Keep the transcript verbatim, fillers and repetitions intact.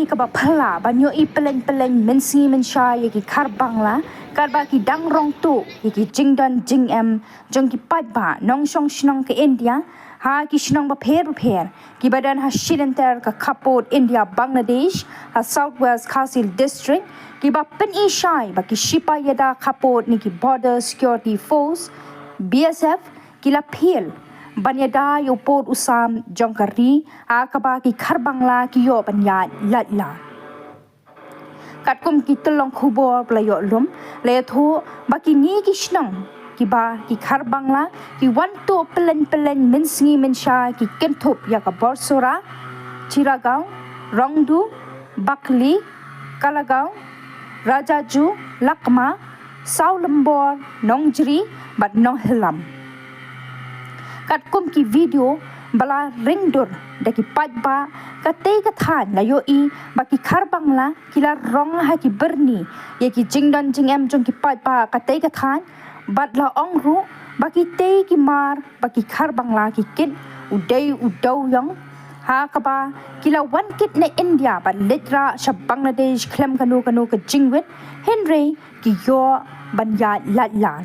kaba phylla ban ïohi pylleng pylleng mynsngi mynsha ïa ki Khar Bangla, katba ki dang rong tuh ïa ki jingdon jingem jong ki paidbah nongshong shnong ka India ha ki shnong bapher bapher kiba don ha shilynter ka khappud India Bangladesh ha South West Khasi District, kiba pyni shai ba ki shipai ïada khappud ne ki Border Security Force, B S F, ki la phiel ban ïada ïa u pud u sam jong ka ri ha kaba ki Khar Bangla ki ïoh ban ïaid lait lad. Katkum ki tyllong khubor ba la ïoh lum, la ïathuh ba kine ki shnong kiba ki Khar Bangla ki wan tuh pylleng pylleng mynsngi mynsha ki kynthup ïa ka Borsora, Chiragaon, Rongdu, Bakli, Kalagaon, Rajaju, Lakma, Sawlembor, Nongjri bad Nonghyllam. Katkum ki video ba la ring dur da ki paidbah katei ka thaiñ, la ïohi ba ki Khar Bangla ki la rong ha ki byrni ïa ki jingdon jingem jong ki paidbah katei ka thaiñ, bad la ong ruh ba kitei ki mar ba ki Khar Bangla ki kit u dei u dewïong, ha kaba ki la wan kit na India bad leit rah sha Bangladesh khlem kano kano ka jingwit, hynrei ki ïoh ban ïaid lait lad.